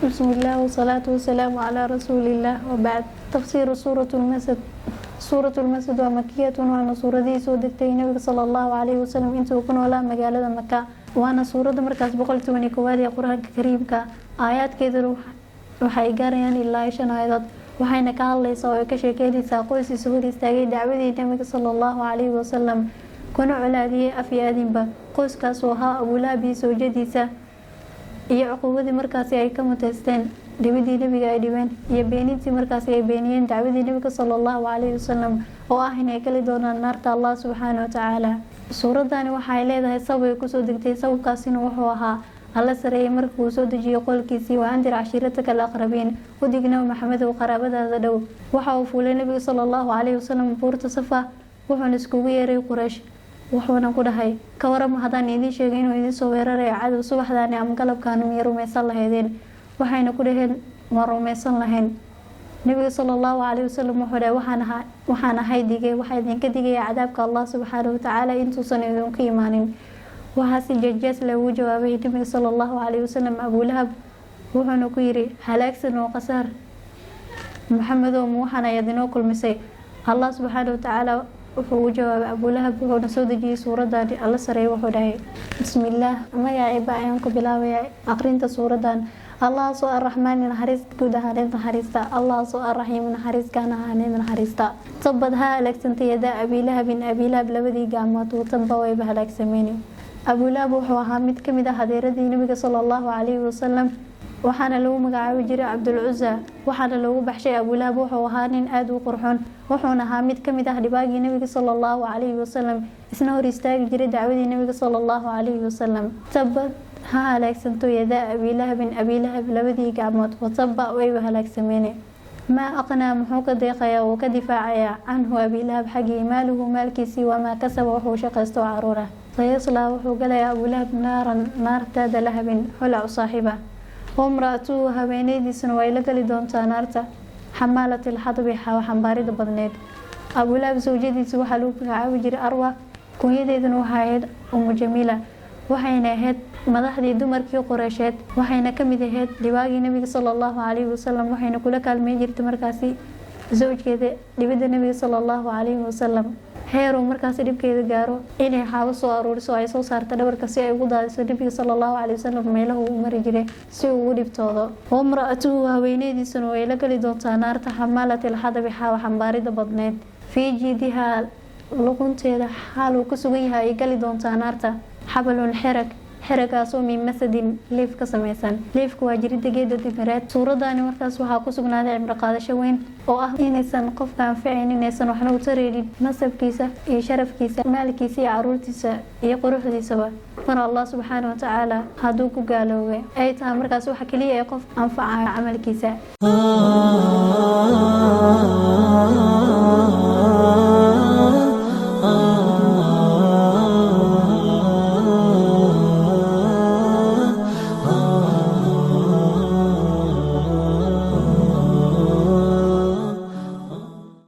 بسم الله والصلاة والسلام على رسول الله وبعد. تفسير سورة المسد. سورة المسد waa مكية, waana suuradihii soo degtay nabiga sala Allahu calayhi wasalam intuu ku noolaa magaalada Maka, waana suuradda markaas 111aad ee Qur-aanka Kariimka. Aayaadkeeduna waxay gaarayaan ilaa 5 aayadood, waxayna ka hadlaysaa oo ay ka sheekeynaysaa qoysiisa hor istaagay dacwadii nabiga sala Allahu calayhi wasalam, kuna colaadiyey af iyo adinba. Qoyskaas oo ahaa Abulahab iyo sawjadiisa, iyo cuquubadii markaasi ay ka muteysteen dhibidii nebiga ay dhibeen iyo beenintii markaasi ay beeniyeen dacwadii nebiga sala Allahu calayhi wasalam, oo ah inay geli doonaan naarta Allah subxaana watacaala. Suuradani waxay leedahay sabab ay kusoo degtay. Sababkaasina wuxuu ahaa Alla sareeyay markii uu soo dejiyey qolkiisii: وأنذر عشيرتك الأقربين, u dig, Nabi Maxamedow, qaraabadaada dhow. Waxa uu fuulay nabiga sala Allahu calayhi wasalam buurta Safa, wuxuuna iskugu yeeray Quraysh, wuxuuna ku dhahay: "Ka warama haddaan idiin sheegay inuu idiin soo weerarayo cadow subaxdaani ama galabkaani, miyay rumaysan lahaydeen?" Waxayna ku dhaheen: "Waan rumaysan lahayn." Nabiga sala Allahu calayhi wasalam wuxuu dhahay: Waxaan ahay digay, waxaa idinka digaya cadaabka Allah subxaana watacaala intuusan idinku imaanin." Waxaa si jees-jees loogu jawaabay nabiga sala Allahu calayhi wasalam Abulahab, wuxuuna ku yiri: "Halaagsan oo khasaar, Maxamedow, ma waxaan ayaad inoo kulmisay?" Allah subxaana watacaala wuxuu ugu jawaabay Abulahab, wuxuuna soo dejiyey suuradani. Alla sareey wuxuu dhahay: Bismillaah, magaciiba ayaan ku bilaabayaa aqrinta suuradan. Allahaasoo Arraxmaani, naxariis guud ahaaneed naxariista, Allahaasoo Arraxiim, naxariis gaan ahaaneed naxariista. تبت, ha halaagsantay, يدا أبي لهب, Abilahab labadii gacmood, وتب, wayba halaagsameen. Abulahab wuxuu ahaa mid kamid ah adeeradii nabiga sala Allahu calayhi wasalam, waxaana lagu magacaabi jiray Cabdulcusa, waxaana loogu baxshay Abulahab. Wuxuu ahaa nin aada u qurxoon, wuxuuna ahaa mid kamid ah dhibaagii nabiga sala Allahu calayhi wasalam, isna hor istaagi jiray dacwadii nabiga sala Allahu calayhi wasalam. تبت, ha halaagsanto, يدا أبي لهب, Abilahab labadii gacmood, وتب, wayba halaagsameen. ما أغنى, muxuu ka deeqayaa uu ka difaacayaa, عنه, Abilahab xaggii, ماله, maalkiisii, وما كسب, wuxuu shaqaysto caruura. سيصلى, wuxuu galayaa Abulahab, نارا, naarta, ذات لهب, holac u saaxiiba. وامرأته, haweeneydiisuna way la geli doontaa naarta, حمالة الحطب, xambaarida badneed. Abulahab sawjadiisa waxaa lagu magacaabi jiray Arwa, kunyadeeduna waxay ahayd Umu Jamiila, waxayna ahayd madaxdii dumarkii Qureysheed, waxayna kamid ahayd dhibaagii nabiga sala Allahu calayhi wasalam, waxayna kula kaalmeyn jirtay markaasi zawjkeeda dhibida nabiga sala Allahu calayhi wasalam, heeruu markaasi dhibkeeda gaaro inay xaabo soo aruuriso, ay soo saarta dhabarka si ay ugu daadiso nabiga sala Allahu calayhi wasalam meelaha uu mari jiray si uu ugu dhibtoodo. وامرأته, haweeneydiisuna way la geli doontaa naarta, حمالة الحطب, xaabo xambaarida badneed. في جيدها, luqunteeda xaal uu ku sugan yahay ay gali doontaa naarta, حبل, xerag, xeragaasoo من مسد, liif ka sameysan. Liifka waa jirida geeda timireed. Suuradani markaas waxaa ku sugnaaday cibro qaadasho weyn, oo ah inaysan qofka anfacayn, inaysan waxna u tareynin nasabkiisa iyo sharafkiisa, maalkiisa iyo caruurtiisa iyo quruxdiisaba, mar Allah subxaana watacaala hadduu ku gaaloobay ay tahay markaas waxa kaliya ee qof anfacayo camalkiisa.